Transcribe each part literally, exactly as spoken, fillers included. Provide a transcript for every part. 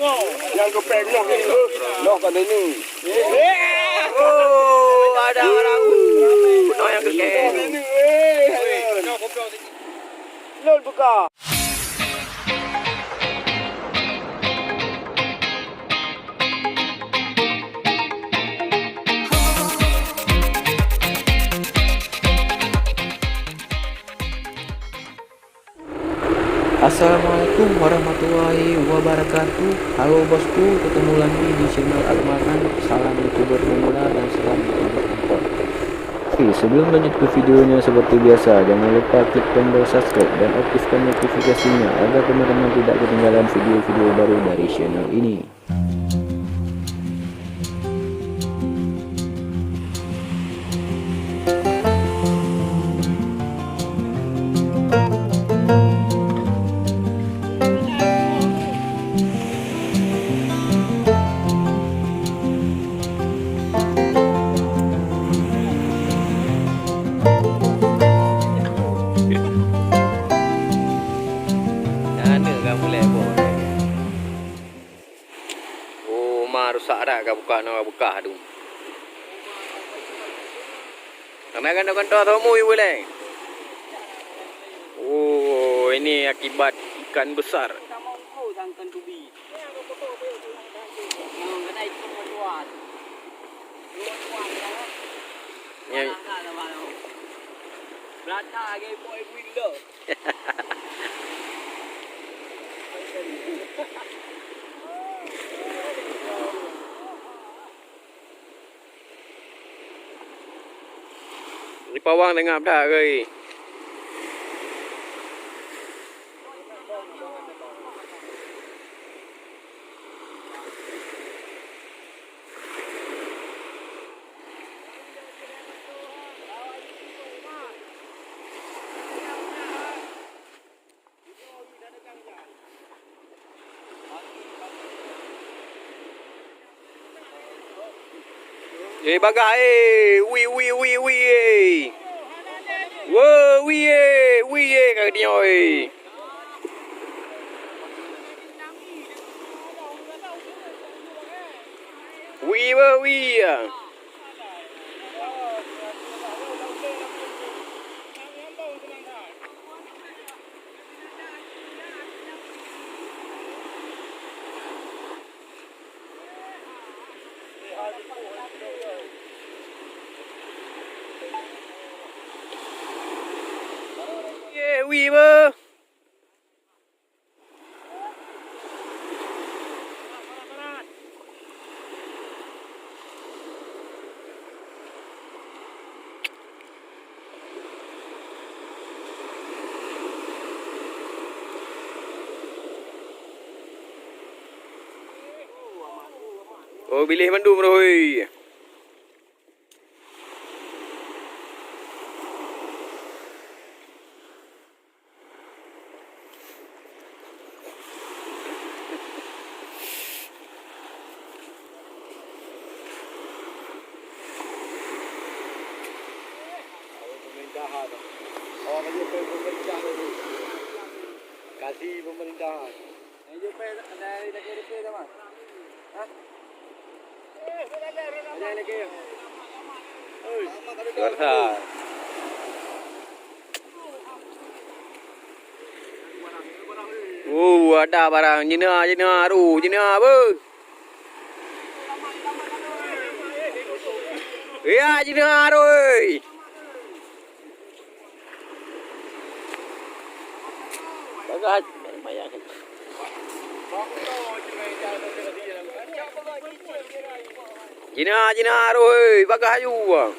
Nyang geupéng nyoh ini, eh. Nyoh ka ini. Oh, ada orang. Uh, nyoh nyang geupéng. Ini, eh. Lôn buka. Assalamualaikum warahmatullahi wabarakatuh. Halo bosku, ketemu lagi di channel Almanan. Salam YouTuber pemula dan salam YouTuber impor. Oke, sebelum lanjut ke videonya, seperti biasa, jangan lupa klik tombol subscribe dan aktifkan notifikasinya agar teman-teman tidak ketinggalan video-video baru dari channel ini. Nyan ka mulai boh. Oh, ma rusak dah ka buka, na buka tu. Ramai gantong-gantong atau mui boleh. Oh, ini akibat ikan besar. Ya. Di pawang tengah dah, oi. Eh, bagah, eh. Ui, ui, ui, ui, eh. Wo, ui, eh. Ui, eh, kat dia, eh. Ui, wo, ui, ah. Ye, ui, beuh. Oh, biléh mandum roh, hoi. Pemerintahan. Awak lagi pemerintah lagi. Kasih pemerintahan. Luar sa. Oh, ada barang. Jina, jina, aduh, jina, beuh. Ya, jina, aduh. Bagah, lumayan. Jina, jina, roh, eh, bagah aju, ah.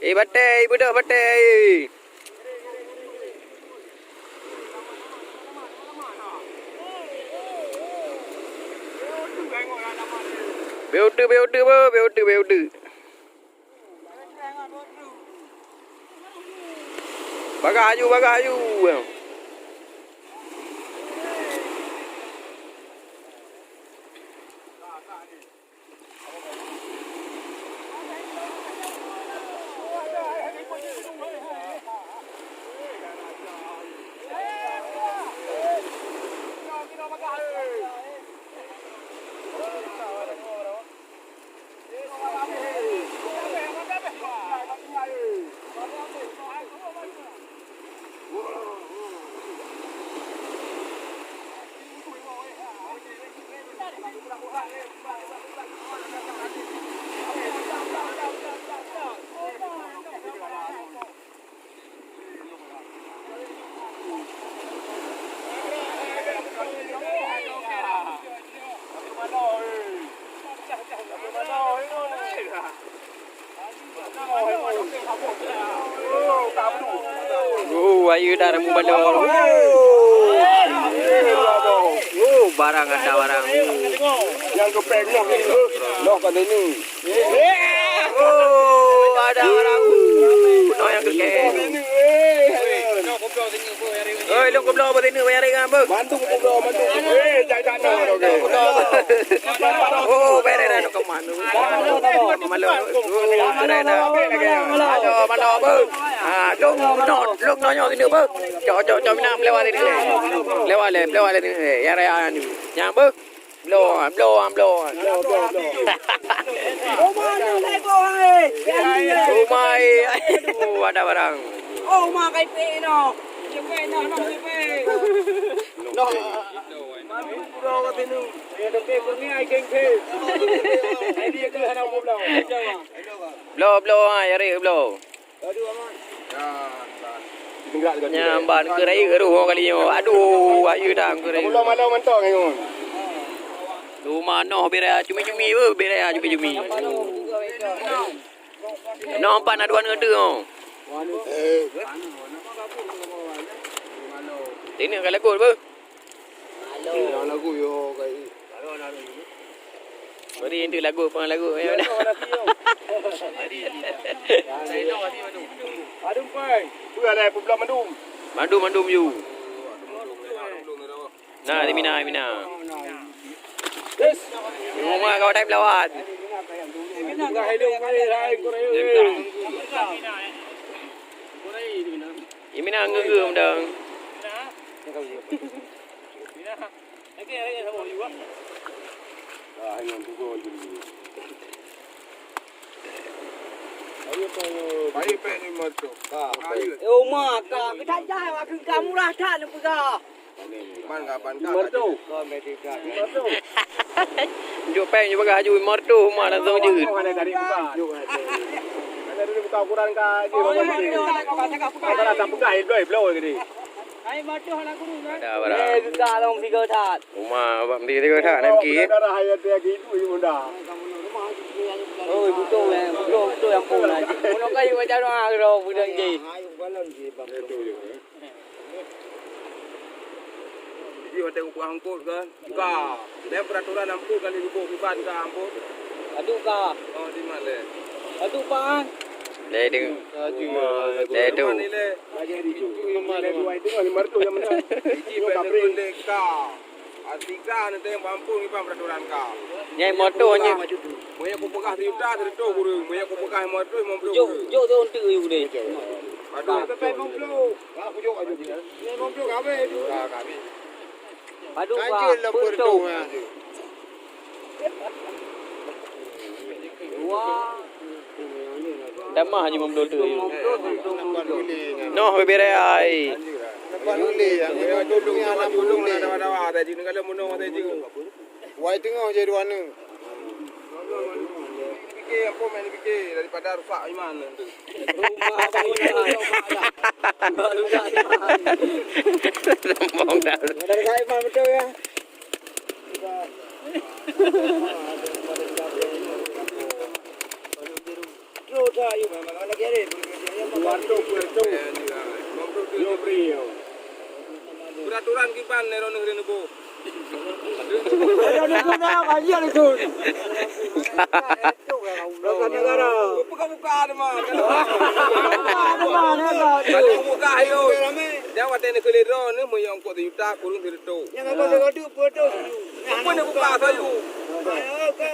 Eh, batèe, eh, beudôh batèe, eh. Beudeuk, beudeuk, beuh, beudeuk, beudeuk. Bagah aju, bagah aju. Oh, ayu dah ramu balong. Oh, barang ada barang. Nyang kepeng nyoh ni, eh. Nyoh kat sini. Oh, ada barang. Nyoh nyang kepeng. Oi, lôn keubloe bak sini, bayar ringan, beuh. Bantu keubloe, bantu. Eh, jangan, jangan, jangan. Oh, bayar dah, lôn keuman. Malu. Oh, keren dah. Malu, malu, beuh. Ah, lôn, lôn, lôn nyoe sini, beuh. Cok, cok, cok, mina, pelewat sini. Pelewat le, pelewat le sini. Ya, raya ni. Nyang, beuh. Bloe, bloe, bloe. Bloe, bloe, bloe. Uma ni lai boh hai. Uma, eh. Aduh, ada barang. Oh, uma kai pe no. Cepat no, no cepat. No. Bloe, bloe, ah, ya re bloe. Nyan ban keu rayeuk roh kali nyoe. Aduh, ayu dah keu rayeuk. Kamu lo malam mantong nyoe. Luma noh bira cumi-cumi beuh, bira cumi-cumi. Noh empat na dua ngeudeu. Ini ka lagot beuh. Lagu yo kai. Beri itu lagu, apa lagu? Peue lé peubloe mandum? Mandum, mandum you. Nah, di mina, mina. Di rumah kau dah belawan. Di mina ngeu-ngeu dong. Eh, uma ka, keutajak awak keu ka murah that neupeugah. Ban ka, ban ka. Jok péng jih peugah aju, mertu uma langsung jeuet. Ada dulu buka ukuran ka, dia. Ada tak peugah, eh, bloe, bloe gini. Ada barang. Eh, geukak lom tiga that. Uma bak meuti tiga that, nak pergi. Darah ayat dia gitu, ibu dah. Oh, betul, eh. Betul, betul, yang pun lah. Bunuh kayu macam mana, kalau budak je. Jadi, watèe geupeugah eungkôt kan, ka. Dan peraturan eungkôt kan dileubeh kiban ka eungkôt. Aduh, ka. Oh, di mana? Aduh, Pak. Dai tu. Dai tu. Mana ni le? Itu yang mana? Dua itu kan lima ratus yang mana? Itu kapri. Ka. Tiga nanti mampu kiban peraturan ka. Nyai moto ni. Maya kupeugah sejuta, seratus kureueng. Maya kupeugah lima ratus, lima puluh. Jok, jok tu untuk you ni. Aduh. Sampai lima puluh. Aku jok aja. Lima puluh kawin tu. Ka, kawin. Padu ka, beutôi. Wah. Damah je membeudôh tu. Noh bibiré ai. Wai teungoh je dua neuk. Pike, ampôn, main pike daripada rusak iman tu. Sombong dah. Dari saya memang betul ya. Yo, dah, yo, memang lagi ada. Dua ratus puluh tu. Yo, beri, yo. Peraturan kiban, Nero Negeri Nebo. Ada di guna, banyak itu. Buka-buka ada mah. Ada mah, ada mah. Kalau buka ayo. Jangan watèe ni kali ro ni meuyong kok sejuta kureueng seratus. Yang apa sejuta puluh tu. Apa ni buka sayu? Ayo ke.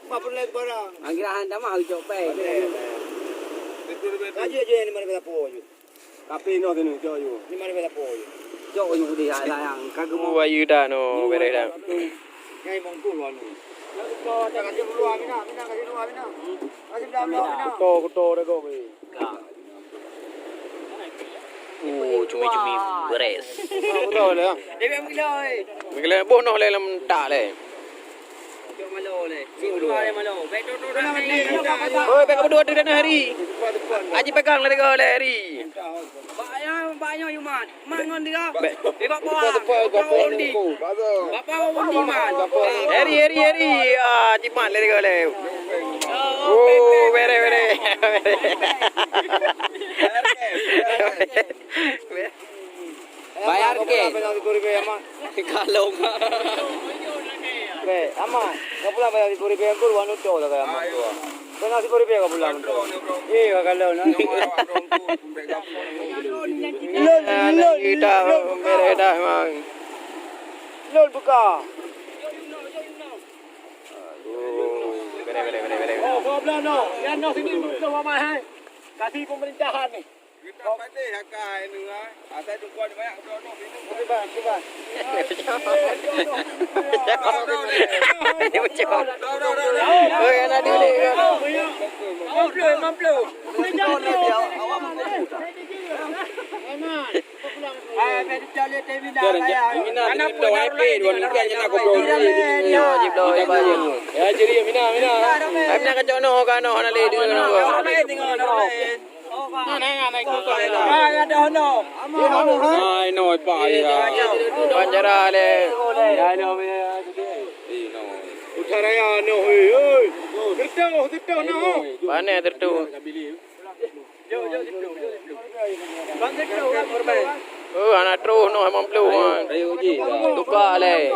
Lima puluh lagi barang. Anggiran dah mah ucok pai. Betul betul. Aja aja yang mana berapa aja. Tapi noh sini, cok you. Ni mana berapa you? Cok you di sayang kagum. Oh, ayu dah no, beres dah. Nyai mongkul wan. Kasih dulu Aminah, Aminah kasih dulu Aminah. Kasih dah Aminah. Kuto, kuto dah kau. Oh, cumi-cumi beres. Kuto dah. Dia ambil dah. Mengkilai boh noh lé lam tak lé. Oi, bèk kapeudua tu dana hari. Haji pegang lé tiga lé hari. Bak nyoe, bak nyoe, Yuman. Man ngon dia. Bèk. Bak bawah. Bak bawah ni, Man. Hari, hari, hari. Ah, jimat lé tiga lé. Oh, bere, bere. Bayar sepuluh ribu amat. Kalau. Be, amat. Kau pulang bayar sepuluh ribu yang kur, wanu tu dah amat tu. Bayar sepuluh ribu kau pulang tu. Eh, kalau nak. Lon, lon, kita lon buka. Merah dah, Mang. Lon buka. Aduh, bere, bere, bere, bere. Oh, kau belah no. Yang no sini belum mamah, hai. Kasih pemerintahan ni. Kita patéh akai nengah. Asai tungkuan banyak keudroe noh sini. Okey, bang, okey, bang. Dia macam. Oi, anak dia ni. Lima puluh, lima puluh. Anak pun dah boleh. Mina, Mina, dua iPad, dua ni kan, Mina, kau boleh. Yo, jibloe, jibloe. Ya, jadi Mina, Mina. Mina kacau noh, kan noh, nak leh dia noh. Hai, no, Pak, ya. Panjara le. Ya, no, ya. Utara ya, no, oi, oi. Tertuh, tertuh, no. Mana tertuh? Oh, anak terus noh lima puluh, ha. Tukar le.